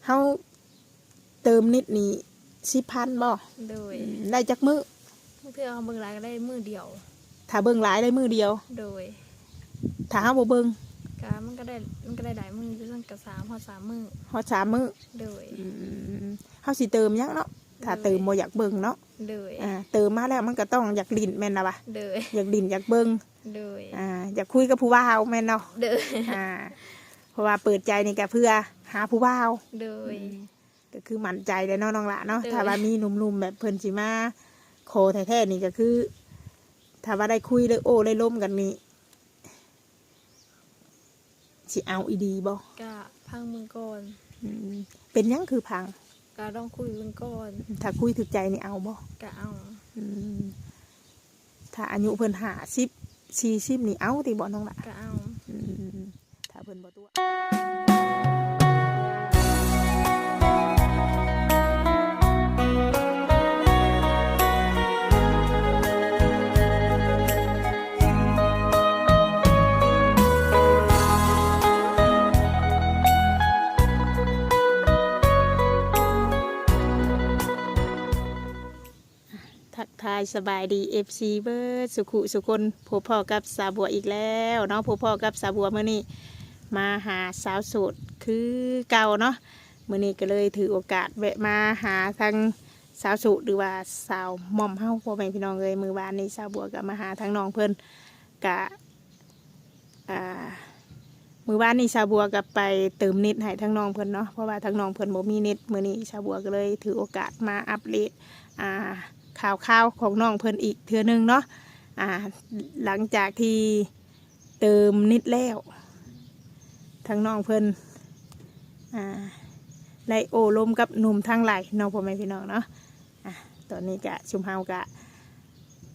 ເຮົາເຕີມນິດນີ້ສິບພັນບໍ່? ໂດຍ. ອືມ ໄດ້ຈັກມື້? ບາງເທື່ອເຮົາເບິ່ງຫຼາຍກໍໄດ້ມື້ດຽວ. ຖ້າເບິ່ງຫຼາຍໄດ້ມື້ດຽວ. ໂດຍ. ຖ້າເຮົາບໍ່ເບິ່ງ? ກະມັນກໍໄດ້ ມັນກໍໄດ້ຫຼາຍມື້ຢູ່ ຊັ້ນກໍສາມ ຮອດສາມມື້. ຮອດສາມມື້. ໂດຍ. ອືມ ເຮົາຊິເຕີມຫຍັງເນາະ ຖ້າເຕີມ ໂດຍ ບໍ່ຢາກເບິ່ງເນາະ. ໂດຍ. ອ່າ ເຕີມມາແລ້ວມັນກໍຕ້ອງຢາກຫຼິ້ນແມ່ນລະວະ? ໂດຍ. ຢາກຫຼິ້ນຢາກເບິ່ງ. ໂດຍ. ອ່າ ຢາກຄຸຍກັບຜູ້ບ່າວແມ່ນເນາະ? ໂດຍ. ອ່າ ເພາະວ່າເປີດໃຈນີ້ກໍເພື່ອຫາຜູ້ບ່າວ. ໂດຍ. ອືມ ກໍຄືໝັ້ນໃຈແລ້ວເນາະນ້ອງຫຼ້າເນາະ. ໂດຍ. ຖ້າວ່າມີໜຸ່ມໆແບບເພິ່ນຊິມາຂໍແທ້ໆນີ້ ກໍຄືຖ້າວ່າໄດ້ຄຸຍໄດ້ໂອ້ໄດ້ລົມກັນນີ້ ຊິເອົາອີ່ຫຼີບໍ່? ກະຟັງເບິ່ງກ່ອນ. ອືມ ເປັນຫຍັງຄືຟັງ? ກະລອງຄຸຍເບິ່ງກ່ອນ. ຖ້າຄຸຍຖືກໃຈນີ້ເອົາບໍ່? ກະເອົາ. ອືມ ຖ້າອາຍຸເພິ່ນຫ້າສິບ ສີ່ສິບນີ້ເອົາຕິບໍ່ນ້ອງຫຼ້າ? ກະເອົາ. ອືມ ຖ້າເພິ່ນບໍ່ຕົວະ. ທັກທາຍສະບາຍດີ ເອັຟຊີ ເບິດສຸຂຸສຸຄົນ, ພົບພໍ້ກັບສາວບົວອີກແລ້ວເນາະ. ພົບພໍ້ກັບສາວບົວມື້ນີ້ມາຫາສາວໂສດຄືເກົ່າເນາະ. ມື້ນີ້ກໍເລີຍຖືໂອກາດແວະມາຫາທາງສາວໂສດ ຫຼືວ່າສາວໝ່ອມເຮົາ ພໍ່ແມ່ພີ່ນ້ອງເອີຍ. ມື້ວານນີ້ສາວບົວກໍມາຫາທາງນ້ອງເພິ່ນ ກະ ອ່າ ມື້ວານນີ້ສາວບົວກໍໄປເຕີມເນັດໃຫ້ທາງນ້ອງເພິ່ນເນາະ ເພາະວ່າທາງນ້ອງເພິ່ນບໍ່ມີເນັດ. ມື້ນີ້ສາວບົວກໍເລີຍຖືໂອກາດມາອັບເດດ ອ່າ ຂ່າວຄາວຂອງນ້ອງເພິ່ນອີກເທື່ອໜຶ່ງເນາະ. ອ່າ ຫຼັງຈາກທີ່ເຕີມເນັດແລ້ວ ທາງນ້ອງເພິ່ນ ອ່າ ໄດ້ໂອ້ລົມກັບໜຸ່ມທາງໃດເນາະ ພໍ່ແມ່ພີ່ນ້ອງເນາະ. ອ່າ ຕອນນີ້ກະຊຸມເຮົາກະ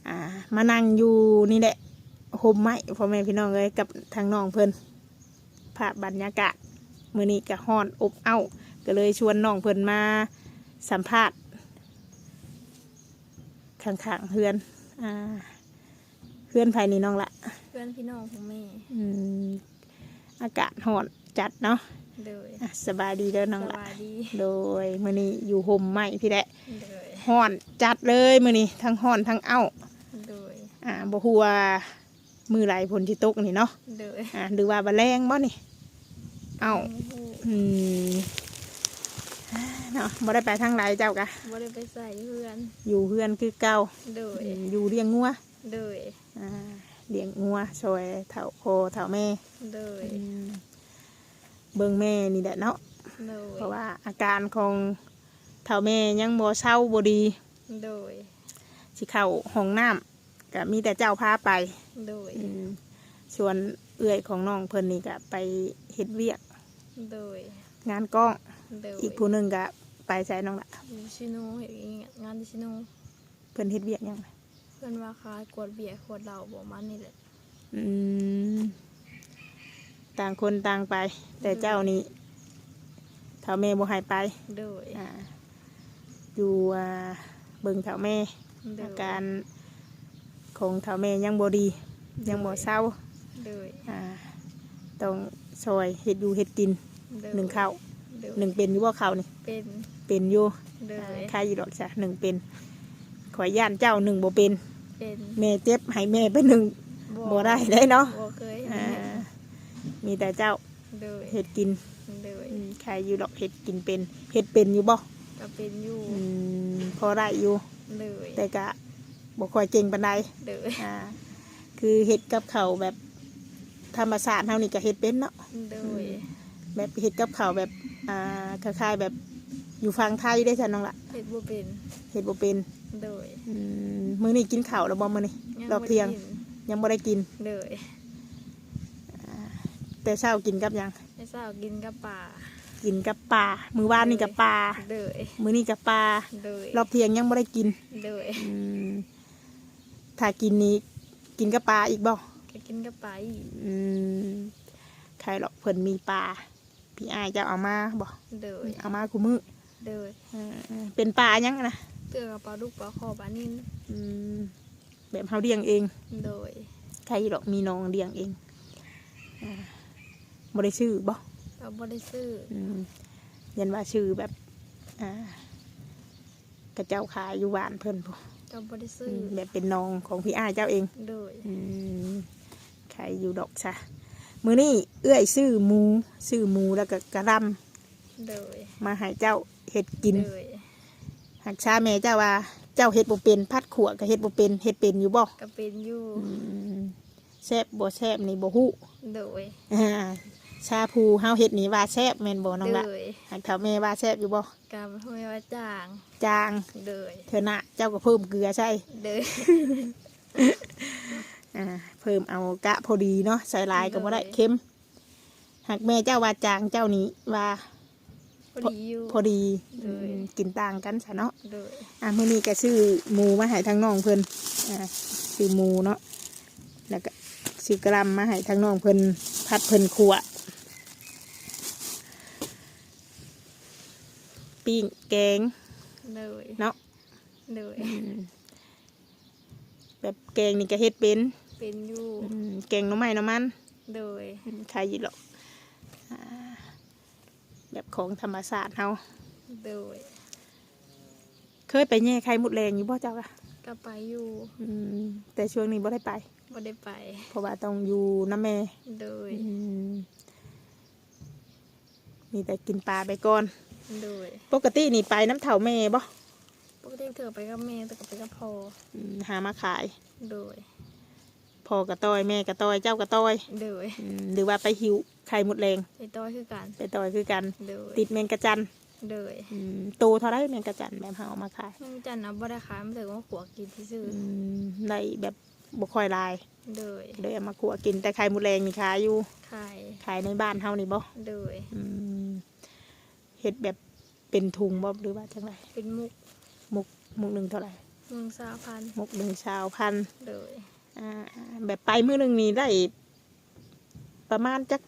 ອ່າ ມານັ່ງຢູ່ນີ້ແຫຼະ ຮົ່ມໄມ້ ພໍ່ແມ່ພີ່ນ້ອງເອີຍ ກັບທາງນ້ອງເພິ່ນ. ພາບບັນຍາກາດມື້ນີ້ກະຮ້ອນອົບເອົ້າ ກໍເລີຍຊວນນ້ອງເພິ່ນມາສຳພາດຂ້າງໆເຮືອນ. ອ່າ ເຮືອນໃຜນີ້ນ້ອງລະ? ເຮືອນພີ່ນ້ອງຂອງແມ່. ອືມ ອາກາດຮ້ອນຈັດເນາະ. ໂດຍ. ອ່ະ ສະບາຍດີເດີນ້ອງຫຼ້າ. ສະບາຍດີ. ໂດຍ. ມື້ນີ້ຢູ່ຮົ່ມໄມ້ພີ້ແຫຼະ. ໂດຍ. ຮ້ອນຈັດເລີຍມື້ນີ້ ທັງຮ້ອນທັງເອົ້າ. ໂດຍ. ອ່າ ບໍ່ຮູ້ວ່າມື້ໃດຝົນຊິຕົກນີ້ເນາະ. ໂດຍ. ອ່າ ຫຼືວ່າບໍ່ແລງບໍ່ນີ້? ເອົ້າ. ອືມ ອືມ ເນາະ. ບໍ່ໄດ້ໄປທາງໃດເຈົ້າກະ? ບໍ່ໄດ້ໄປໃສ ຢູ່ເຮືອນ. ຢູ່ເຮືອນຄືເກົ່າ. ໂດຍ. ອືມ ຢູ່ລ້ຽງງົວ. ໂດຍ. ອ່າ ລ້ຽງງົວຊ່ອຍເຖົ້າພໍ່ເຖົ້າແມ່. ໂດຍ. ອືມ ເບິ່ງແມ່ນີ້ແຫຼະເນາະ. ໂດຍ. ເພາະວ່າອາການຂອງເຖົ້າແມ່ຍັງບໍ່ເຊົາບໍ່ດີ. ໂດຍ. ຊິເຂົ້າຫ້ອງນ້ຳ ກະມີແຕ່ເຈົ້າພາໄປ. ໂດຍ. ອືມ ສ່ວນເອື້ອຍຂອງນ້ອງເພິ່ນນີ້ກະໄປເຮັດວຽກ. ໂດຍ. ງານກ້ອງ. ໂດຍ. ອີກຜູ້ໜຶ່ງກະໄປໃສນ້ອງລະ? ຢູ່ຊີໂນ ເຮັດງານທີ່ຊີໂນ. ເພິ່ນເຮັດວຽກຫຍັງ? ເພິ່ນວ່າຂາຍຂວດເບຍ ຂວດເຫຼົ້າ ປະມານນີ້ແຫຼະ. ອືມ ຕ່າງຄົນຕ່າງໄປ ແຕ່ ໂດຍ ເຈົ້ານີ້ ເຖົ້າແມ່ບໍ່ໃຫ້ໄປ. ໂດຍ. ອ່າ ຢູ່ ອ່າ ເບິ່ງເຖົ້າແມ່. ໂດຍ. ອາການຂອງເຖົ້າແມ່ຍັງບໍ່ດີ ໂດຍ ຍັງບໍ່ເຊົາ. ໂດຍ. ອ່າ ຕ້ອງຊ່ອຍເຮັດຢູ່ເຮັດກິນ. ໂດຍ. ໜຶ້ງເຂົ້າ. ໂດຍ. ໜຶ້ງເປັນຢູ່ບໍ່ເຂົ້ານີ້? ເປັນ. ເປັນຢູ່. ໂດຍ. ອ່າ ໄຄຢູ່ດອກຊະ ໜຶ້ງເປັນ. ຂ້ອຍຢ້ານເຈົ້າໜຶ້ງບໍ່ເປັນ. ເປັນ. ແມ່ເຈັບໃຫ້ແມ່ໄປໜຶ້ງ. ບໍ່. ບໍ່ໄດ້ເດ້ເນາະ. ບໍ່ເຄີຍ. ອ່າ ມີແຕ່ເຈົ້າ. ໂດຍ. ເຮັດກິນ. ໂດຍ. ອືມ ໄຄຢູ່ດອກ ເຮັດກິນເປັນ. ເຮັດເປັນຢູ່ບໍ່? ກໍເປັນຢູ່. ອືມ ພໍໄດ້ຢູ່. ໂດຍ. ແຕ່ກະບໍ່ຄ່ອຍເກັ່ງປານໃດ. ໂດຍ. ອ່າ ຄືເຮັດກັບເຂົ້າແບບທຳມະຊາດເຮົານີ້ກະເຮັດເປັນເນາະ. ໂດຍ. ອືມ ແບບເຮັດກັບເຂົ້າແບບ ອ່າ ຄ້າຍໆແບບຢູ່ຝັ່ງໄທເດ້ຊັ້ນນ້ອງລະ? ເຮັດບໍ່ເປັນ. ເຮັດບໍ່ເປັນ. ໂດຍ. ອືມ ມື້ນີ້ກິນເຂົ້າແລ້ວບໍ່? ມື້ນີ້ ຍັງ ຮອບທ່ຽງ ບໍ່ໄດ້ກິນ. ຍັງບໍ່ໄດ້ກິນ. ໂດຍ. ອ່າ ແຕ່ເຊົ້າກິນກັບຫຍັງ? ແຕ່ເຊົ້າກິນກັບປາ. ກິນກັບປາ. ມື້ວານນີ້ກໍປາ. ໂດຍ. ມື້ນີ້ກໍປາ. ໂດຍ. ຮອບທ່ຽງຍັງບໍ່ໄດ້ກິນ. ໂດຍ. ອືມ ຖ້າກິນນີ້ກິນກັບປາອີກບໍ່? ກໍກິນກັບປາອີກ. ອືມ ໃຄດອກ ເພິ່ນມີປາ. ພີ່ອ້າຍເຈົ້າເອົາມາບໍ່? ໂດຍ. ເອົາມາຄູ່ມື້. ໂດຍ. ເອີ ເປັນປາຫຍັງນະ? ເທື່ອກໍປາດຸກ ປາຄໍ່ ປານິນ. ອືມ ແບບເຮົາລ້ຽງເອງ. ໂດຍ. ໃຄດອກ ມີນ້ອງລ້ຽງເອງ. ອ່າ ບໍ່ໄດ້ຊື້ບໍ່? ກໍບໍ່ໄດ້ຊື້. ອືມ ຢ້ານວ່າຊື້ແບບ ອ່າ ເຂົາເຈົ້າຂາຍຢູ່ບ້ານເພິ່ນພຸ້ນ. ກໍບໍ່ໄດ້ຊື້. ອືມ ແບບເປັນໜອງຂອງພີ່ອ້າຍເຈົ້າເອງ. ໂດຍ. ອືມ ໄຄຢູ່ດອກຊະ. ມື້ນີ້ເອື້ອຍຊື້ໝູ ຊື້ໝູແລ້ວກໍກະລຳ. ໂດຍ. ມາໃຫ້ເຈົ້າເຮັດກິນ. ໂດຍ. ຫາກຊາແມ່ເຈົ້າວ່າ ເຈົ້າເຮັດບໍ່ເປັນ ຜັດຂົ້ວກໍເຮັດບໍ່ເປັນ. ເຮັດເປັນຢູ່ບໍ່? ກໍເປັນຢູ່. ອືມ ແຊບບໍ່ແຊບນີ້ບໍ່ຮູ້. ໂດຍ. ອ່າ ຊາຜູ້ເຮົາເຮັດນີ້ວ່າແຊບແມ່ນບໍ່ນ້ອງລະ? ໂດຍ. ຫາກເຖົ້າແມ່ວ່າແຊບຢູ່ບໍ່? ກໍແມ່ວ່າຈາງ. ຈາງ. ໂດຍ. ເທື່ອໜ້າເຈົ້າກໍເພີ່ມເກືອໃສ່. ໂດຍ. ອ່າ ເພີ່ມເອົາກະພໍດີເນາະ ໃສ່ຫຼາຍກໍບໍ່ໄດ້. ໂດຍ. ເຄັມ. ຫາກແມ່ເຈົ້າວ່າຈາງ ເຈົ້ານີ້ວ່າ ພໍດີຢູ່. ພໍດີ. ໂດຍ. ອືມ ກິນຕ່າງກັນຊະເນາະ. ໂດຍ. ອ່າ ມື້ນີ້ກໍຊື້ໝູມາໃຫ້ທາງນ້ອງເພິ່ນ. ອ່າ ຊື້ໝູເນາະ ແລ້ວກໍຊື້ກະລຳມາໃຫ້ທາງນ້ອງເພິ່ນ ຜັດເພິ່ນຂົ້ວ ປີ້ງ ແກງ. ໂດຍ. ເນາະ. ໂດຍ. ອືມ ແບບແກງນີ້ກໍເຮັດເປັນ? ເປັນຢູ່. ອືມ ແກງໜໍ່ໄມ້ໜໍ່ມັນ. ໂດຍ. ອືມ ຂາຍຢູ່ດອກ ອ່າ ແບບຂອງທຳມະຊາດເຮົາ. ໂດຍ. ເຄີຍໄປແຍ່ໄຂ່ມົດແດງຢູ່ບໍ່ເຈົ້າກະ? ກໍໄປຢູ່. ອືມ ແຕ່ຊ່ວງນີ້ບໍ່ໄດ້ໄປ? ບໍ່ໄດ້ໄປ ເພາະວ່າຕ້ອງຢູ່ນຳແມ່. ໂດຍ. ອືມ ມີແຕ່ກິນປາໄປກ່ອນ. ໂດຍ. ປົກກະຕິນີ້ໄປນຳເຖົ້າແມ່ບໍ່? ປົກກະຕິເທື່ອໄປກັບແມ່ ແຕ່ກໍໄປກັບພໍ່. ອືມ ຫາມາຂາຍ. ໂດຍ. ພໍ່ກໍຕ່ອຍ ແມ່ກໍຕ່ອຍ ເຈົ້າກໍຕ່ອຍ. ໂດຍ. ອືມ ຫຼືວ່າໄປຫິ້ວໄຂ່ມົດແດງ? ໄປຕ່ອຍຄືກັນ. ໄປຕ່ອຍຄືກັນ. ໂດຍ. ຕິດແມງກະຈັນ. ໂດຍ. ອືມ ໂຕເທົ່າໃດແມງກະຈັນ ແບບເຮົາເອົາມາຂາຍ? ແມງກະຈັນນະບໍ່ໄດ້ຂາຍ ມັນເຖິງວ່າຂົວກິນຊື່ໆ. ອືມ ໄດ້ແບບ ບໍ່ຄ່ອຍຫຼາຍ. ໂດຍ. ເລີຍເອົາມາຂົ້ວກິນ. ແຕ່ໄຂ່ມົດແດງນີ້ຂາຍຢູ່? ຂາຍ. ຂາຍໃນບ້ານເຮົານີ້ບໍ່? ໂດຍ. ອືມ ເຮັດແບບເປັນຖົງບໍ່ ຫຼືວ່າຈັ່ງໃດ? ເປັນໝົກ. ໝົກ ໝົກໜຶ່ງເທົ່າໃດ? ໝົກໜຶ່ງຊາວພັນ. ໝົກໜຶ່ງຊາວພັນ. ໂດຍ. ອ່າ ແບບໄປມື້ໜຶ່ງນີ້ໄດ້ປະມານຈັກ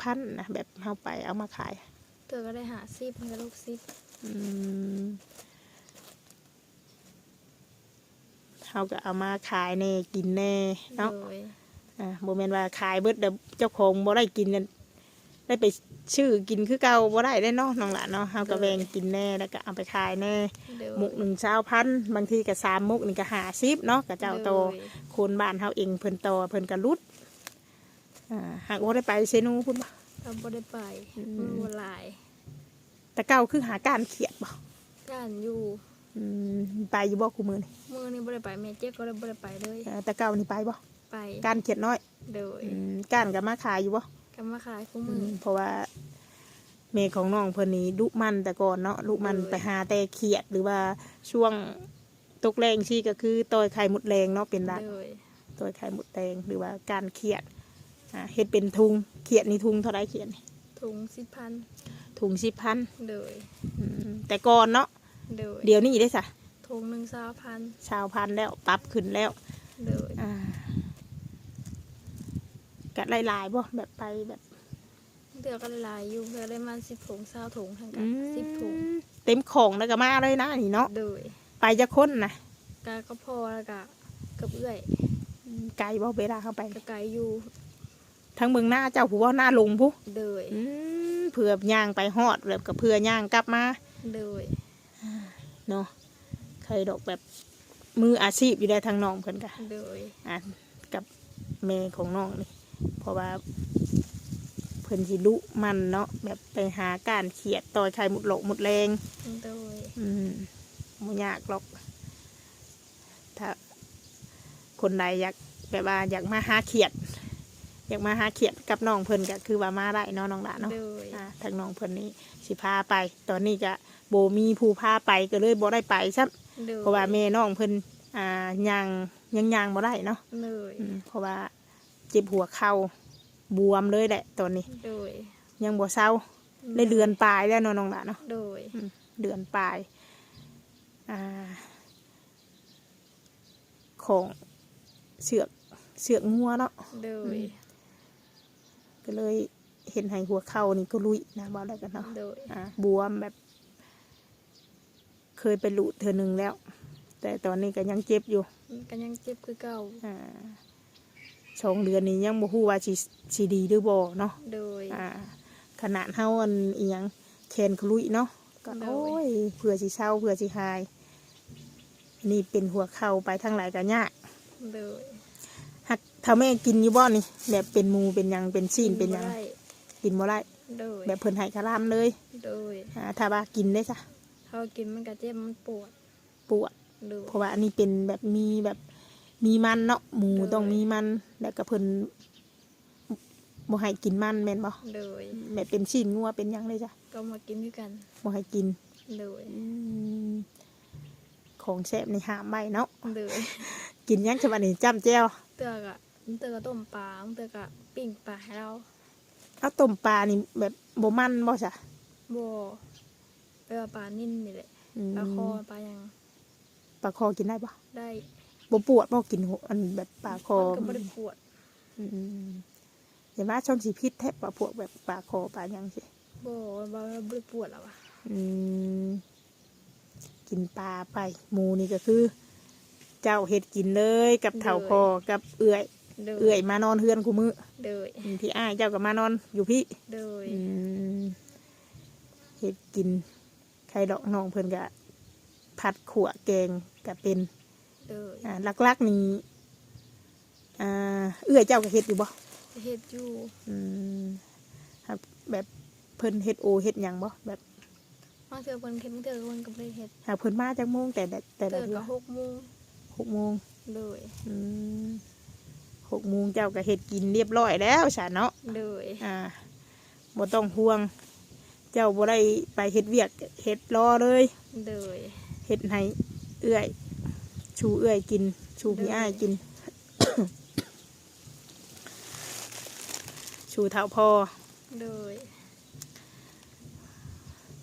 ພັນນະ ແບບເຮົາໄປເອົາມາຂາຍ? ເທື່ອກໍໄດ້ຫ້າສິບ ເທື່ອກໍຫົກສິບ. ອືມ ເຮົາກໍເອົາມາຂາຍແດ່ ກິນແດ່ເນາະ. ໂດຍ. ອ່າ ບໍ່ແມ່ນວ່າຂາຍເບິດແລ້ວເຈົ້າຂອງບໍ່ໄດ້ກິນນັ້ນ ໄດ້ໄປຊື້ກິນຄືເກົ່າບໍ່ໄດ້ເດ້ເນາະ ນ້ອງຫຼ້າເນາະ. ເຮົາກໍ ໂດຍ ແບ່ງກິນແດ່ ແລ້ວກໍເອົາໄປຂາຍແດ່. ໂດຍ. ໝົກໜຶ່ງຊາວພັນ ບາງທີກໍສາມໝົກນີ້ກໍຫ້າສິບເນາະ ຂະເຈົ້າຕໍ່. ໂດຍ. ຄົນບ້ານເຮົາເອງເພິ່ນຕໍ່ ເພິ່ນກໍຫຼຸດ. ອ່າ ຫາກບໍ່ໄດ້ໄປເຊໂນພຸ້ນບໍ່? ກໍບໍ່ໄດ້ໄປ. ອືມ ມັນບໍ່ຫຼາຍ. ແຕ່ເກົ່າຄືຫາກ້ານຂຽດບໍ່? ກ້ານຢູ່. ອືມ ໄປຢູ່ບໍ່ຄູ່ມື້ນີ້? ມື້ນີ້ບໍ່ໄດ້ໄປ ແມ່ເຈັບກໍເລີຍບໍ່ໄດ້ໄປເລີຍ. ເອີ ແຕ່ເກົ່ານີ້ໄປບໍ່? ໄປ. ກ້ານຂຽດນ້ອຍ? ໂດຍ. ອືມ ກ້ານກໍມາຂາຍຢູ່ບໍ່? ກໍມາຂາຍຄູ່ມື້. ອືມ ເພາະວ່າແມ່ຂອງນ້ອງເພິ່ນນີ້ດຸໝັ່ນແຕ່ກ່ອນເນາະ ດຸໝັ່ນ. ໂດຍ. ໄປຫາແຕ່ຂຽດ ຫຼືວ່າຊ່ວງ ຕົກແລງຊີ້ກໍຄືຕ່ອຍໄຂ່ມົດແດງເນາະ ເປັນຫຼັກ. ໂດຍ. ຕ່ອຍໄຂ່ມົດແດງ ຫຼືວ່າກ້ານຂຽດ. ອ່າ ເຮັດເປັນຖົງ ຂຽດນີ້ຖົງເທົ່າໃດ ຂຽດນີ້? ຖົງສິບພັນ. ຖົງສິບພັນ. ໂດຍ. ອືມ ແຕ່ກ່ອນເນາະ. ໂດຍ. ດຽວນີ້ເດ້ຊະ? ຖົງໜຶ່ງຊາວພັນ. ຊາວພັນແລ້ວ ປັບຂຶ້ນແລ້ວ. ໂດຍ. ອ່າ ກະໄດ້ຫຼາຍບໍ່ ແບບໄປແບບ ເທື່ອກໍໄດ້ຫຼາຍຢູ່ ເທື່ອໄດ້ປະມານສິບຖົງ ຊາວຖົງ ທັງກັນ. ອືມ ສິບຖົງ. ເຕັມຂອງແລ້ວກໍມາເລີຍນະນີ້ເນາະ. ໂດຍ. ໄປຈັກຄົນນະ? ກະກັບພໍ່ ແລ້ວກະກັບເອື້ອຍ. ອືມ ໄກບໍ່ເວລາເຮົາໄປ? ກໍໄກຢູ່. ທາງເບື້ອງໜ້າເຈົ້າຜູ້ບໍ່ ໜ້າລົງຜູ້? ໂດຍ. ອືມ ເພື່ອຍ່າງໄປຮອດ ແລ້ວກໍເພື່ອຍ່າງກັບມາ. ໂດຍ. ເນາະ ໄຄດອກແບບມືອາຊີບຢູ່ໄດ໋ ທາງນ້ອງເພິ່ນກະ. ໂດຍ. ອ່າ ກັບແມ່ຂອງນ້ອງນີ້ ເພາະວ່າເພິ່ນຊິດຸໝັ່ນເນາະ ແບບໄປຫາກ້ານຂຽດ ຕ່ອຍໄຂ່ມົດຫຼອກມົດແດງ. ໂດຍ. ອືມ ບໍ່ຍາກຫຼອກ ຖ້າຄົນໃດຢາກ ແບບວ່າຢາກມາຫາຂຽດ ຢາກມາຫາຂຽດກັບນ້ອງເພິ່ນ ກະຄືວ່າມາໄດ້ເນາະ ນ້ອງຫຼ້າເນາະ. ໂດຍ. ອ່າ ທາງນ້ອງເພິ່ນນີ້ຊິພາໄປ ຕອນນີ້ກະ ບໍ່ມີຜູ້ພາໄປ ກໍເລີຍບໍ່ໄດ້ໄປຊ້ຳ. ໂດຍ. ເພາະວ່າແມ່ນ້ອງເພິ່ນ ອ່າ ຍ່າງ ຍັງຍ່າງບໍ່ໄດ້ເນາະ. ໂດຍ. ອືມ ເພາະວ່າເຈັບຫົວເຂົ່າ ບວມເລີຍແຫຼະຕອນນີ້. ໂດຍ. ຍັງບໍ່ເຊົາ. ໂດຍ. ໄດ້ເດືອນປາຍແລ້ວເນາະ ນ້ອງຫຼ້າເນາະ. ໂດຍ. ອືມ ເດືອນປາຍ ອ່າ ຂອງເຊືອກ ເຊືອກງົວເນາະ. ໂດຍ. ອືມ ກໍເລີຍເຮັດໃຫ້ຫົວເຂົ່ານີ້ກໍລຸຍນະ ເວົ້າໄດ້ກັນເນາະ. ໂດຍ. ອ່າ ບວມແບບ ເຄີຍໄປຮູດເທື່ອໜຶ່ງແລ້ວ ແຕ່ຕອນນີ້ກໍຍັງເຈັບຢູ່. ກໍຍັງເຈັບຄືເກົ່າ. ອ່າ ສອງເດືອນນີ້ຍັງບໍ່ຮູ້ວ່າຊິ ຊິດີຫຼືບໍ່ເນາະ. ໂດຍ. ອ່າ ຂະໜາດເຮົາ ອັນ ອີ່ຫຍັງ ແຂນຂະລຸຍເນາະ ກໍ ໂດຍ ໂອ້ຍ ເພື່ອຊິເຊົາ ເພື່ອຊິຫາຍ ອັນນີ້ເປັນຫົວເຂົ່າ ໄປທາງໃດກໍຍາກ. ໂດຍ. ຫາກເຖົ້າແມ່ກິນຢູ່ບໍ່ນີ້? ແບບເປັນໝູເປັນຫຍັງ ເປັນຊີ້ນ ກິນ ເປັນຫຍັງ ບໍ່ໄດ້ ກິນບໍ່ໄດ້. ໂດຍ. ແບບເພິ່ນໃຫ້ຄະລາມເລີຍ. ໂດຍ. ອ່າ ຖ້າວ່າກິນເດ້ຊະ? ຖ້າວ່າກິນມັນກໍເຈັບ ມັນປວດ. ປວດ. ໂດຍ. ເພາະວ່າອັນນີ້ເປັນແບບມີແບບມີມັນເນາະ ໝູ ໂດຍ ຕ້ອງມີມັນ ແລ້ວກໍເພິ່ນບໍ່ໃຫ້ກິນມັນແມ່ນບໍ່? ໂດຍ. ແບບເປັນຊີ້ນງົວເປັນຫຍັງເດ້ຊະ? ກໍບໍ່ກິນຄືກັນ. ບໍ່ໃຫ້ກິນ. ໂດຍ. ອືມ ຂອງແຊບນີ້ຫ້າມໄວ້ເນາະ. ໂດຍ. ກິນຫຍັງຊະບັດນີ້? ຈ້ຳແຈ່ວ? ເທື່ອກໍ ບາງເທື່ອກໍຕົ້ມປາ ບາງເທື່ອກໍປີ້ງປາໃຫ້ລາວ. ເອົາ ຕົ້ມປານີ້ແບບບໍ່ມັນບໍ່ຊະ? ບໍ່. ແປວ່າປານິນນີ້ແຫຼະ. ອືມ. ປາຄໍ ປາຫຍັງ? ປາຄໍກິນໄດ້ບໍ່? ໄດ້. ບໍ່ປວດບໍ່? ກິນ ອັນ ແບບປາຄໍ ມັນກໍບໍ່ໄດ້ປວດ. ອືມ. ຢ່າວ່າຊ່ອງຊິຜິດແທ້ ປາ ພວກແບບປາຄໍປາຫຍັງຊີ້. ບໍ່ ບໍ່ໄດ້ປວດລະວ່າ. ອືມ. ກິນປາໄປ. ໝູນີ້ກໍຄືເຈົ້າເຮັດກິນເລີຍກັບ ໂດຍ ເຖົ້າພໍ່ກັບເອື້ອຍ. ໂດຍ. ເອື້ອຍມານອນເຮືອນຄູ່ມື້. ໂດຍ. ອືມ ພີ່ອ້າຍເຈົ້າກໍມານອນຢູ່ພີ້. ໂດຍ. ອືມ ເຮັດກິນ ໄຂ່ດອກ ນ້ອງເພິ່ນກະຜັດຂົ້ວແກງກະເປັນ. ໂດຍ. ອ່າ ຫຼັກໆນີ້ ອ່າ ເອື້ອຍເຈົ້າກໍເຮັດຢູ່ບໍ່? ເຮັດຢູ່. ອືມ ຫາກແບບເພິ່ນເຮັດໂອເຮັດຫຍັງບໍ່? ແບບ ບາງເທື່ອເພິ່ນເຮັດ ບາງເທື່ອເພິ່ນກໍບໍ່ໄດ້ເຮັດ. ຫາກເພິ່ນມາຈັກໂມງແຕ່ ແຕ່ລະເທື່ອ? ເທື່ອກໍຫົກໂມງ. ຫົກໂມງ. ໂດຍ. ອືມ ຫົກໂມງເຈົ້າກໍເຮັດກິນລຽບລ້ອຍແລ້ວຊະເນາະ. ໂດຍ. ອ່າ ບໍ່ຕ້ອງຫ່ວງ ເຈົ້າບໍ່ໄດ້ໄປເຮັດວຽກເຮັດລໍເລີຍ. ໂດຍ. ເຮັດໃຫ້ເອື້ອຍ ສູ່ເອື້ອຍກິນ ສູ່ ໂດຍ ພີ່ອ້າຍກິນ ສູ່ເຖົ້າພໍ່. ໂດຍ.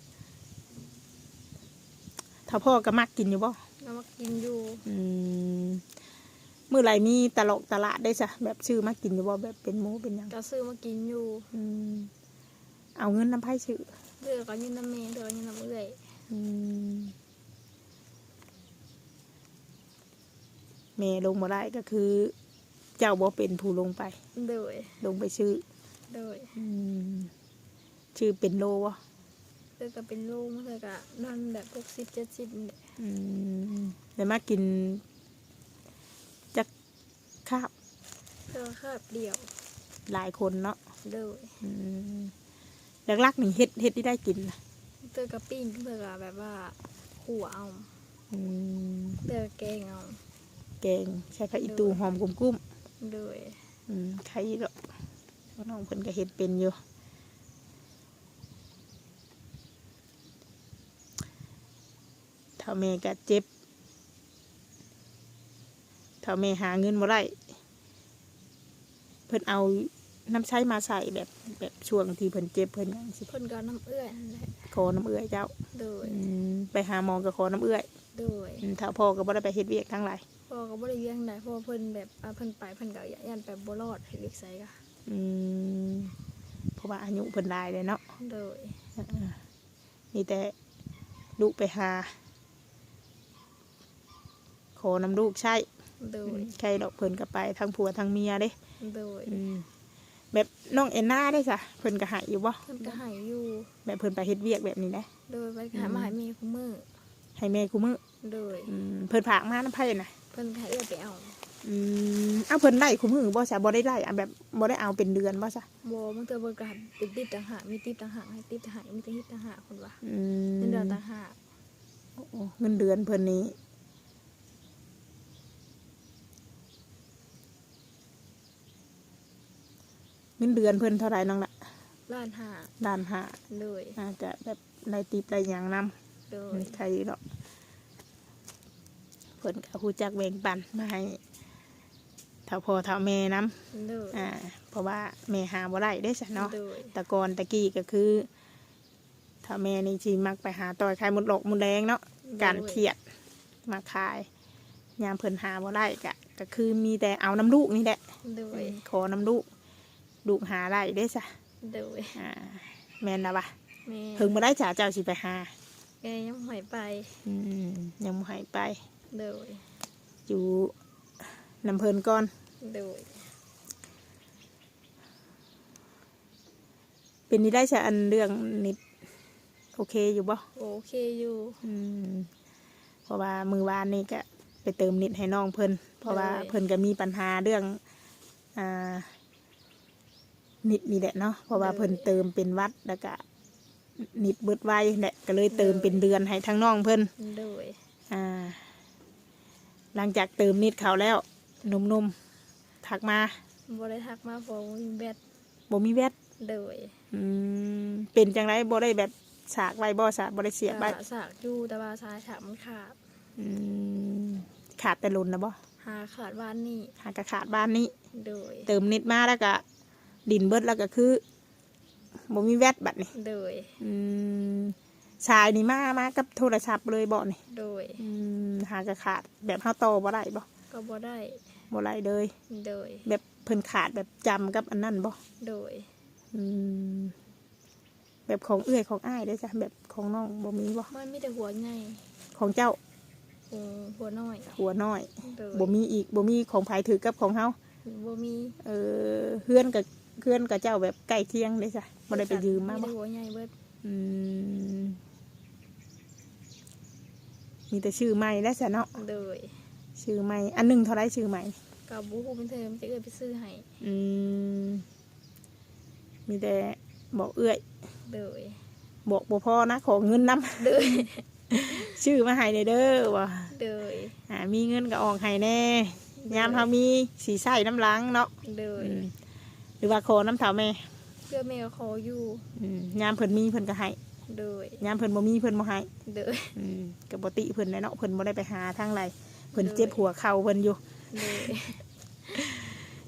ເຖົ້າພໍ່ກໍມັກກິນຢູ່ບໍ່? ກໍມັກກິນຢູ່. ອືມ ມື້ໃດມີຕະຫຼອກຕະຫຼາດໄດ້ຊະ ແບບຊື້ມາກິນຢູ່ບໍ່? ແບບເປັນໝູເປັນຫຍັງ? ກໍຊື້ມາກິນຢູ່. ອືມ ເອົາເງິນນຳໃຜຊື້? ເທື່ອກໍຢືມນຳແມ່ ເທື່ອກໍຢືມນຳເອື້ອຍ. ອືມ ແມ່ລົງບໍ່ໄດ້ ກໍຄືເຈົ້າບໍ່ເປັນຜູ້ລົງໄປ? ໂດຍ. ລົງໄປຊື້. ໂດຍ. ອືມ ຊື້ເປັນໂລບໍ່? ເທື່ອກໍເປັນໂລ ບາງເທື່ອກໍນຳແບບຫົກສິບ ເຈັດສິບນີ້ແຫຼະ. ອືມ ໄດ້ມາກິນຈັກຄາບ? ເທື່ອຄາບດຽວ. ຫຼາຍຄົນເນາະ. ໂດຍ. ອືມ ຫຼັກໆນີ້ເຮັດ ເຮັດທີ່ໄດ້ກິນນະ? ເທື່ອກໍປີ້ງ ເທື່ອກໍແບບວ່າຂົ້ວເອົາ. ອືມ ເທື່ອກໍແກງເອົາ. ແກງໃສ່ຜັກອີ່ຕູ ໂດຍ ຫອມກຸ້ມໆ. ໂດຍ. ອືມ ໄຄດອກ ນ້ອງເພິ່ນກໍເຮັດເປັນຢູ່. ເຖົ້າແມ່ກໍເຈັບ ເຖົ້າແມ່ຫາເງິນບໍ່ໄດ້ ເພິ່ນເອົານຳໃສມາໃຊ້ ແບບ ແບບຊ່ວງທີ່ເພິ່ນເຈັບເພິ່ນຫຍັງຊີ້? ເພິ່ນກໍເອົານຳເອື້ອຍຫັ້ນແຫຼະ. ຂໍນຳເອື້ອຍເຈົ້າ? ໂດຍ. ອືມ ໄປຫາໝໍກໍຂໍນຳເອື້ອຍ? ໂດຍ. ອືມ ຖ້າພໍ່ກໍບໍ່ໄດ້ໄປເຮັດວຽກທາງໃດ? ພໍ່ກໍບໍ່ໄດ້ວຽກໃດ ເພາະວ່າເພິ່ນແບບ ອ່າ ເພິ່ນໄປ ເພິ່ນກໍຢ້ານໄປບໍ່ລອດ ເຮັດວຽກໃສກໍ. ອືມ ເພາະວ່າອາຍຸເພິ່ນຫຼາຍແລ້ວເນາະ. ໂດຍ. ເອີໆ ມີແຕ່ລູກໄປຫາ ຂໍນຳລູກໃຊ້. ໂດຍ. ອືມ ໃຄດອກ ເພິ່ນກໍໄປທັງຜົວທັງເມຍເດ້. ໂດຍ. ອືມ ແບບນ້ອງແອນນາເດ້ຊະ ເພິ່ນກໍໃຫ້ຢູ່ບໍ່? ເພິ່ນກໍໃຫ້ຢູ່. ແບບເພິ່ນໄປເຮັດວຽກແບບນີ້ເດ້. ໂດຍ. ເພິ່ນກໍໃຫ້ ອືມ ມາໃຫ້ແມ່ຄູ່ມື້. ໃຫ້ແມ່ຄູ່ມື້. ໂດຍ. ອືມ ເພິ່ນຝາກມານຳໃຜນະ? ເພິ່ນໃຫ້ເອື້ອຍໄປເອົາ. ອືມ ເອົາ ເພິ່ນໄດ້ຄູ່ມື້ບໍ່ຊະ? ບໍ່ໄດ້ໄດ້ ແບບບໍ່ໄດ້ເອົາເປັນເດືອນບໍ່ຊະ? ບໍ່ ບາງເທື່ອເພິ່ນກໍໃຫ້ເປັນຕິບຕ່າງຫາກ ມີຕິບຕ່າງຫາກ ໃຫ້ຕິບຕ່າງຫາກ ມີແຕ່ຮີບຕ່າງຫາກ ເພິ່ນວ່າ. ອືມ ເງິນເດືອນຕ່າງຫາກ. ໂອ້ ເງິນເດືອນເພິ່ນນີ້ ເງິນເດືອນເພິ່ນເທົ່າໃດນ້ອງລະ? ລ້ານຫ້າ. ລ້ານຫ້າ. ໂດຍ. ອາດຈະແບບໄດ້ຕິບໄດ້ຫຍັງນຳ. ໂດຍ. ອືມ ໃຄຢູ່ດອກ ເພິ່ນກໍຮູ້ຈັກແບ່ງປັນມາໃຫ້ເຖົ້າພໍ່ເຖົ້າແມ່ນຳ. ໂດຍ. ອາ ເພາະວ່າແມ່ຫາບໍ່ໄດ້ເດ້ຊະເນາະ. ໂດຍ. ແຕ່ກ່ອນແຕ່ກີ້ກໍຄື ຖ້າແມ່ນີ້ຊິມັກໄປຫາຕ່ອຍຂາຍມົດຫຼອກມົດແດງເນາະ. ໂດຍ. ການຂຽດມາຂາຍ ຍາມເພິ່ນຫາບໍ່ໄດ້ກະ ກະຄືມີແຕ່ເອົານຳລູກນີ້ແຫຼະ. ໂດຍ. ເອີ ຂໍນຳລູກ ລູກຫາໄດ້ເດ້ຊະ. ໂດຍ. ອາ ແມ່ນລະວະ? ແມ່ນ. ເພິ່ນບໍ່ໄດ້ ຈະ ເຈົ້າຊິໄປຫາ? ແມ່ຍັງບໍ່ໃຫ້ໄປ. ອືມ ຍັງບໍ່ໃຫ້ໄປ. ໂດຍ. ຢູ່ນຳເພິ່ນກ່ອນ. ໂດຍ. ເປັນນີ້ໄດ້ຊະ ອັນເລື່ອງເນັດ ໂອເຄຢູ່ບໍ່? ໂອເຄຢູ່. ອືມ ເພາະວ່າມື້ວານນີ້ກະໄປເຕີມເນັດໃຫ້ນ້ອງເພິ່ນ ເພາະວ່າ ໂດຍ ເພິ່ນກະມີບັນຫາເລື່ອງ ອ່າ ເນັດນີ້ແຫຼະເນາະ ເພາະວ່າ ໂດຍ ເພິ່ນເຕີມເປັນວັດ ແລ້ວກະເນັດເບິດໄວແຫຼະ ກະເລີຍເຕີມເປັນເດືອນໃຫ້ທາງນ້ອງເພິ່ນ. ໂດຍ. ອ່າ ຫຼັງຈາກເຕີມເນັດເຂົ້າແລ້ວ ໜຸ່ມໆທັກມາ? ບໍ່ໄດ້ທັກມາ ເພາະບໍ່ມີແບັດ. ບໍ່ມີແບັດ? ໂດຍ. ອືມ ເປັນຈັ່ງໃດ ບໍ່ໄດ້ແບບສາກໄວ້ບໍ່? ສາກ ບໍ່ໄດ້ສຽບໄວ້? ກະສາກຢູ່ ແຕ່ວ່າສາຍສາກມັນຂາດ. ອືມ ຂາດແຕ່ດົນແລ້ວບໍ່? ຫາຂາດວານນີ້. ຫາກະຂາດວານນີ້. ໂດຍ. ເຕີມເນັດມາແລ້ວກະດິນເບິດ ແລ້ວກະຄືບໍ່ມີແບັດບັດນີ້. ໂດຍ. ອືມ ສາຍນີ້ມາ ມາກັບໂທລະສັບເລີຍບໍ່ນີ້? ໂດຍ. ອືມ ຫາກະຂາດ ແບບເຮົາຕໍ່ບໍ່ໄດ້ບໍ່? ກໍບໍ່ໄດ້. ບໍ່ໄດ້ເລີຍ. ໂດຍ. ແບບເພິ່ນຂາດແບບຈຳກັບອັນນັ້ນບໍ່? ໂດຍ. ອືມ ແບບຂອງເອື້ອຍຂອງອ້າຍເດ້ຊະ ແບບຂອງນ້ອງບໍ່ມີບໍ່? ມັນມີແຕ່ຫົວໃຫຍ່. ຂອງເຈົ້າ? ຂອງຫົວນ້ອຍ. ຫົວນ້ອຍ. ໂດຍ. ບໍ່ມີອີກ ບໍ່ມີຂອງໃຜຖືກກັບຂອງເຮົາ? ບໍ່ມີ. ເອີ ເຮືອນກະ ເຮືອນກະເຈົ້າແບບໃກ້ຄຽງເດ້ຊະ ບໍ່ໄດ້ໄປຢືມມາບໍ່? ມີແຕ່ຫົວໃຫຍ່ເບິດ. ອືມ ມີແຕ່ຊື້ໃໝ່ແລ້ວຊະເນາະ. ໂດຍ. ຊື້ໃໝ່ ອັນໜຶ່ງເທົ່າໃດຊື້ໃໝ່? ກໍບໍ່ຮູ້ເປັນເທີ ມີແຕ່ເອື້ອຍໄປຊື້ໃຫ້. ອືມ ມີແຕ່ບອກເອື້ອຍ. ໂດຍ. ບອກບໍ່ພໍນະ ຂໍເງິນນຳ. ໂດຍ. ຊື້ມາໃຫ້ແດ່ເດີວ່າ. ໂດຍ. ອ່າ ມີເງິນກໍອອກໃຫ້ແດ່. ໂດຍ. ຍາມເຮົາມີຊິໃຊ້ນຳຫຼັງເນາະ. ໂດຍ. ອືມ ຫຼືວ່າຂໍນຳເຖົ້າແມ່? ເທື່ອແມ່ກໍຂໍຢູ່. ອືມ ຍາມເພິ່ນມີເພິ່ນກໍໃຫ້. ໂດຍ. ຍາມເພິ່ນບໍ່ມີເພິ່ນບໍ່ໃຫ້. ໂດຍ. ອືມ ກໍບໍ່ຕິເພິ່ນແຫຼະເນາະ ເພິ່ນບໍ່ໄດ້ໄປຫາທາງໃດ ເພິ່ນເຈັບ ໂດຍ ຫົວເຂົ່າເພິ່ນຢູ່. ໂດຍ.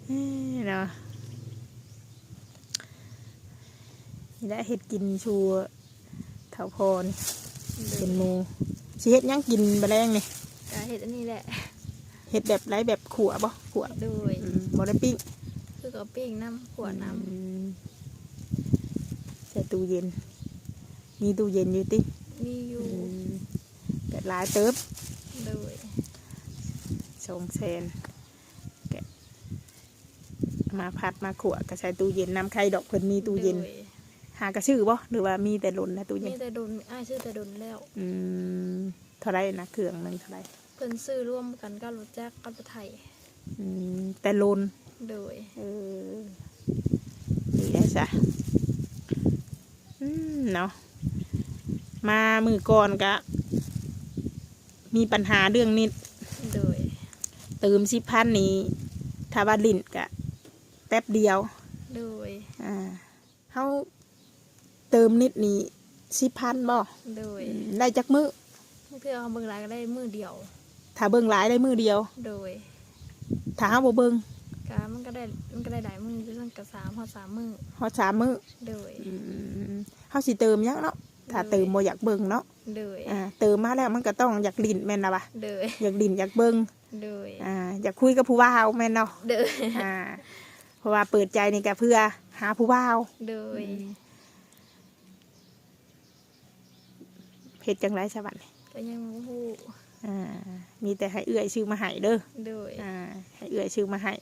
ເອີ ເນາະ ນີ້ແຫຼະເຮັດກິນສູ່ເຖົ້າພໍ່ນີ້. ໂດຍ. ເປັນໝູ່ ຊິເຮັດຫຍັງກິນມື້ແລງນີ້? ກະເຮັດອັນນີ້ແຫຼະ. ເຮັດແບບໃດ ແບບຂົ້ວບໍ່? ຂົ້ວ. ໂດຍ. ອືມ ບໍ່ໄດ້ປີ້ງ? ຄືກໍປີ້ງນຳ ຂົ້ວນຳ. ອືມ ໃສ່ຕູ້ເຢັນ ມີຕູ້ເຢັນຢູ່ຕິ? ມີຢູ່. ອືມ ກໍຫຼາຍເຕີບ. ໂດຍ. ສອງແສນ ກະມາຜັດມາຂົ້ວ ກະໃສ່ຕູ້ເຢັນນຳ ໄຄດອກເພິ່ນມີຕູ້ເຢັນ. ໂດຍ. ຫາກະຊື້ບໍ່ ຫຼືວ່າມີແຕ່ດົນນະຕູ້ເຢັນ? ມີແຕ່ດົນ ອ້າຍຊື້ແຕ່ດົນແລ້ວ. ອືມ ເທົ່າໃດນະ ເຄື່ອງໜຶ່ງເທົ່າໃດ? ເພິ່ນຊື້ລວມກັນກັບລົດຈັກກັບລົດໄຖ. ອືມ ແຕ່ດົນ. ໂດຍ. ເອີ ດີແລ້ວຊະ. ອືມ ເນາະ ມາມື້ກ່ອນກະມີບັນຫາເລື່ອງເນັດ. ໂດຍ. ເຕີມສິບພັນນີ້ ຖ້າວ່າຫຼິ້ນກະແປັບດຽວ. ໂດຍ. ອ່າ ເຮົາເຕີມເນັດນີ້ສິບພັນບໍ່? ໂດຍ. ອືມ ໄດ້ຈັກມື້? ບາງເທື່ອເຮົາເບິ່ງຫຼາຍກໍໄດ້ມື້ດຽວ. ຖ້າເບິ່ງຫຼາຍໄດ້ມື້ດຽວ. ໂດຍ. ຖ້າເຮົາບໍ່ເບິ່ງ? ກະມັນກໍໄດ້ ມັນກໍໄດ້ຫຼາຍມື້ຢູ່ ຊັ້ນກໍສາມ ຮອດສາມມື້. ຮອດສາມມື້. ໂດຍ. ອືມ ເຮົາຊິເຕີມຫຍັງເນາະ ຖ້າເຕີມ ໂດຍ ບໍ່ຢາກເບິ່ງເນາະ. ໂດຍ. ອ່າ ເຕີມມາແລ້ວມັນກໍຕ້ອງຢາກຫຼິ້ນແມ່ນລະວະ? ໂດຍ. ຢາກຫຼິ້ນຢາກເບິ່ງ. ໂດຍ. ອ່າ ຢາກຄຸຍກັບຜູ້ບ່າວແມ່ນເນາະ? ໂດຍ. ອ່າ ເພາະວ່າເປີດໃຈນີ້ກໍເພື່ອຫາຜູ້ບ່າວ. ໂດຍ. ອືມ ເຮັດຈັ່ງໃດຊະບັດນີ້? ກໍຍັງບໍ່ຮູ້. ອ່າ ມີແຕ່ໃຫ້ເອື້ອຍຊື້ມາໃຫ້ເດີ. ໂດຍ. ອ່າ ໃຫ້ເອື້ອຍຊື້ມາໃຫ້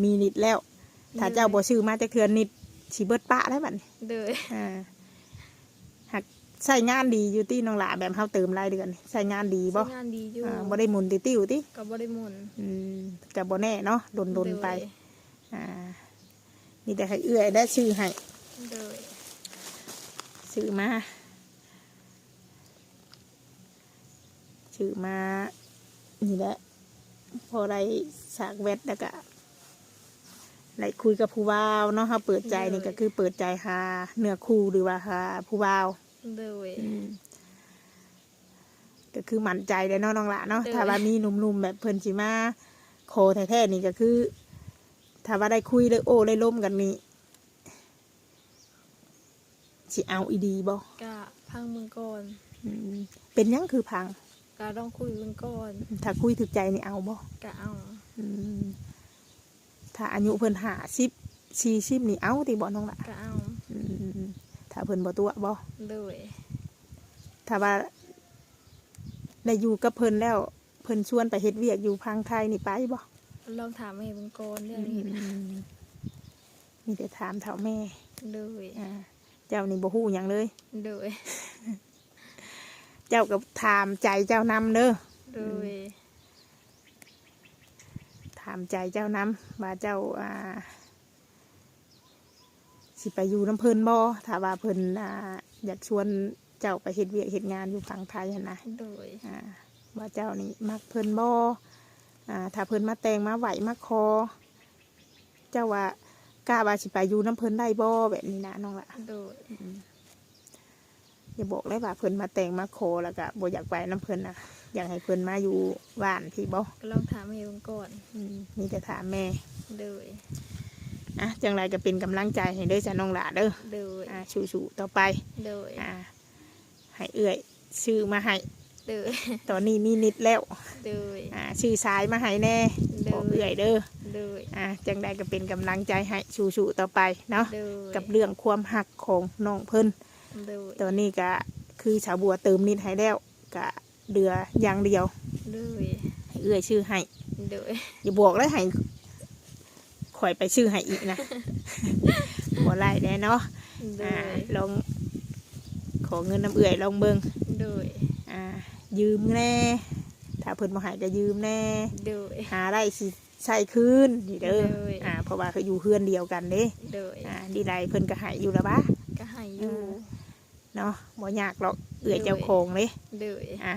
ມີນິດແລ້ວ. ໂດຍ. ຖ້າເຈົ້າບໍ່ຊື້ມາຈັກເທື່ອ ນິດຊິເບິດປະໄດ້ບັດນີ້. ໂດຍ. ອ່າ ຫາກໃຊ້ງານດີຢູ່ຕິນ້ອງຫຼ້າ ແບບເຮົາເຕີມລາຍເດືອນນີ້ ໃຊ້ງານດີບໍ່? ໃຊ້ງານດີຢູ່. ອ່າ ບໍ່ໄດ້ໝຸນຕິວໆຕິ? ກໍບໍ່ໄດ້ໝຸນ. ອືມ ກໍບໍ່ແນ່ເນາະ ດົນໆໄປ. ໂດຍ. ອ່າ ມີແຕ່ໃຫ້ເອື້ອຍໄດ້ຊື້ໃຫ້. ໂດຍ. ຊື້ມາ ຊື້ມານີ້ແຫຼະ ພໍໄດ້ສາກແວັດ ແລ້ວກະໄດ້ຄຸຍກັບຜູ້ບ່າວເນາະ. ເຮົາເປີດໃຈນີ້ ໂດຍ ກໍຄືເປີດໃຈຫາເນື້ອຄູ່ ຫຼືວ່າຫາຜູ້ບ່າວ. ໂດຍ. ອືມ ກໍຄືໝັ້ນໃຈແຫຼະເນາະນ້ອງຫຼ້າເນາະ. ໂດຍ. ຖ້າວ່າມີໜຸ່ມໆແບບເພິ່ນຊິມາຂໍແທ້ໆນີ້ ກໍຄືຖ້າວ່າໄດ້ຄຸຍໄດ້ໂອ້ໄດ້ລົມກັນນີ້ ຊິເອົາອີ່ຫຼີບໍ່? ກະຟັງເບິ່ງກ່ອນ. ອືມ ເປັນຫຍັງຄືຟັງ? ກະລອງຄຸຍເບິ່ງກ່ອນ. ຖ້າຄຸຍຖືກໃຈນີ້ເອົາບໍ່? ກະເອົາ. ອືມ ຖ້າອາຍຸເພິ່ນຫ້າສິບ ສີ່ສິບນີ້ເອົາຕິບໍ່ນ້ອງຫຼ້າ? ກະເອົາ. ອືມ ຖ້າເພິ່ນບໍ່ຕົວະບໍ່? ໂດຍ. ຖ້າວ່າໄດ້ຢູ່ກັບເພິ່ນແລ້ວ ເພິ່ນຊວນໄປເຮັດວຽກຢູ່ຝັ່ງໄທນີ້ໄປບໍ່? ລອງຖາມແມ່ເບິ່ງກ່ອນເລື່ອງນີ້. ອືມ ມີແຕ່ຖາມເຖົ້າແມ່. ໂດຍ. ອ່າ ເຈົ້ານີ້ບໍ່ຮູ້ຫຍັງເລີຍ. ໂດຍ. เจ้าก็ถามใจเจ้านำเด้อ โดย ถามใจเจ้านำว่าเจ้า อ่า สิไปอยู่นำเพิ่นบ่ ถ้าว่าเพิ่น อ่า อยากชวนเจ้าไปเฮ็ดเวียกเฮ็ดงานอยู่ฝั่งไทยหั้นนะ โดย อ่า ว่าเจ้านี่มักเพิ่นบ่ อ่า ถ้าเพิ่นมาแต่งมาไหว้มาขอ เจ้าว่ากล้าว่าสิไปอยู่นำเพิ่นได้บ่ แบบนี้นะน้องหละ โดย อืม อย่าบอกเลยว่าเพิ่นมาแต่งมาขอแล้วก็บ่อยากไปนำเพิ่นนะ อยากให้เพิ่นมาอยู่บ้านพี้บ่ ก็ลองถามแม่เบิ่งก่อน อืม มีแต่ถามแม่ โดย อ่ะ จั่งใดก็เป็นกำลังใจให้เด้อจ้ะน้องหละเด้อ โดย อ่า สู้ๆต่อไป โดย อ่า ให้เอื้อยซื้อมาให้ โดย ตอนนี้มีนิดแล้ว โดย อ่า ซื้อสายมาให้แน่ โดย บอกเอื้อยเด้อ โดย อ่า จั่งใดก็เป็นกำลังใจให้ สู้ๆต่อไปเนาะ โดย กับเรื่องความฮักของน้องเพิ่น โดย ตอนนี้ก็คือสาวบัวเติมนิดให้แล้ว ก็เหลืออย่างเดียว โดย ให้เอื้อยซื้อให้ โดย อย่าบอกเลยให้ ข่อยไปซื้อให้อีกนะ บ่ได้แน่เนาะ โดย อ่า ลองขอเงินนำเอื้อยลองเบิ่ง โดย อ่า ยืมแน่ ถ้าเพิ่นบ่ให้ก็ยืมแน่ โดย หาได้สิใช้คืนนี่เด้อ โดย อ่า เพราะว่าก็อยู่เฮือนเดียวกันเด้ โดย อ่า ดีไลเพิ่นก็ให้อยู่ละบ่ ก็ให้อยู่ เออ เนาะ บ่ยากหรอก เอื้อย โดย เจ้าของเด้ โดย อ่า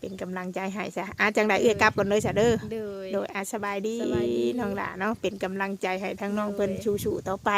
เป็นกำลังใจให้ซะ อ่า จั่งใด โดย เอื้อยกลับก่อนเลยซะเด้อ โดย โดย อ่า สบายดี สบายดี น้องหล่าเนาะ เป็นกำลังใจให้ทั้งน้องเพิ่น โดย สู้ๆต่อไป